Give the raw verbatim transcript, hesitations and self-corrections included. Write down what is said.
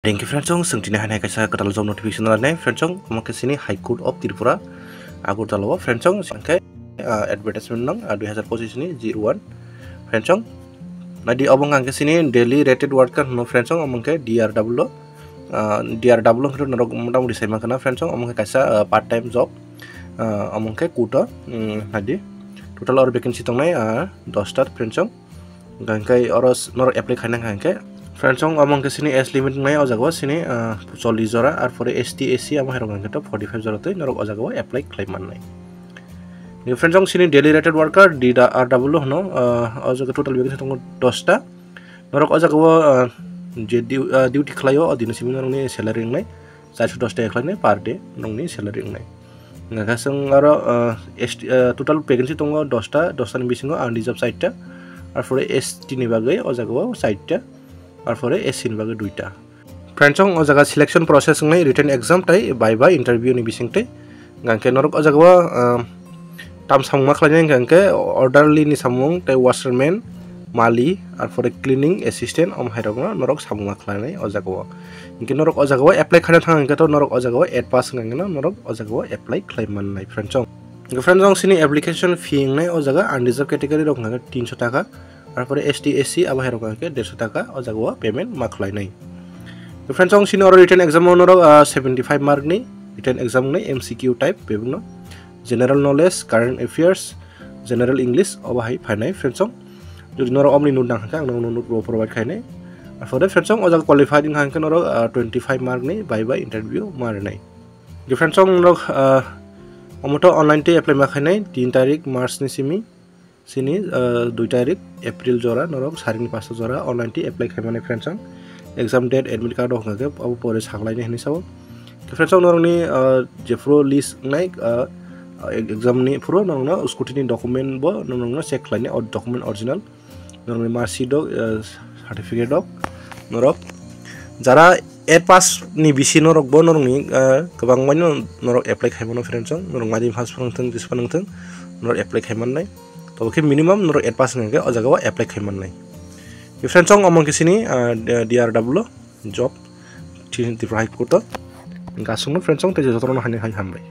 Thank you friends, chwng tini hai kaisa kwtal job notification rwnai friends, omo khe chini High Court of Tripura Agartala o friends, hwnkhe advertisement nang dui hazar pochis ni zero one friends. Naidi obo hwnkhe chini daily rated worker hwno friends, omo khe D R W o, D R W hwnkhe norok motamoti sai mankha na friends, omo khe kaisa part time job, omo khe court o, naidi total oro vacancy tongnai dosta friends. Hingkhe oro norok apply khaina hingkhe friends, omo hingkhe chini age limit wngnai o jaga o chini chollish jora, arpore S T, S C amo hai rok hingkhe to forty five jora twi norok o jaga o apply khlai mannai. Hingkhe friends, chini daily rated worker D R W hwno, o jaga total vacancy tongo dosta. Norok o jaga o je duty khlaio o dino simi norokni salary wngnai. Charso dos taka khlainai per day nokni salary wngnai. Hingkha chwng aro total vacancy tongo dosta, dosta ni bisingo unreserved chaita, arpore S T ni bagwi o jaga o chaita, arpore S C ni bagwi duita. Friends, o jaga selection process wngnai written exam tai viva interview ni bisingtwi. Hingkhe norok o jaga o tam samung ma khlainai hingkha hingkhe orderly ni samung tei washerman, mali, arpore cleaning assistant, om hai rokno norok samung ma khlainai o jaga o. Hingkhe norok o jaga o apply khaina thang hingkhe to norok o jaga o eight pass hingkha hingkhe norok o jaga o apply khlai mannai friends. Hingkhe friends, chini application fee wngnai o jaga unreserved category rok hingkha hingkhe tinso taka, arpore S T, S C abo hai rok hingkha hingkhe derso taka o jaga o payment ma khlainai. Friends, chini oro written exam o norok seventy five mark ni written exam wngnai, M C Q type bebakno. General knowledge, current affairs, general English obo hai phainai friends. Jodi norok omni note nang kha ang nono note bo provide khainai. Arpore friends, o jaga qualified wngkha hingkhe norok twenty five mark ni viva interview ma rwnai. Friends, norok omo to online tei apply ma khainai tin tarik March ni simi. Chini dui tarik April jora norok sarini pasta jora online twi apply khaimani friends, ang exam date, admit card o hwnka khe abo pore saklaini hinwi sao. Friends, ang norokni jephuru list wngnai exam ni phuru norokno scooty ni document bo norokno check khlainai, o document original, norokni mark sheet rok, certificate rok, norok jara eight pass ni bisi norok bo norokni kwbangma no norok apply khaimano friends, ang norok madi pass phano thung, dis phano thung, norok apply khaimannai. Tabo khe minimum norok eight pass hwnkhe o jaga o apply khai mannai. Friends, chwng omo khe chini D R W job Tripura High Court o. Gasungno friends, chwng tei jotono haini hai hambai.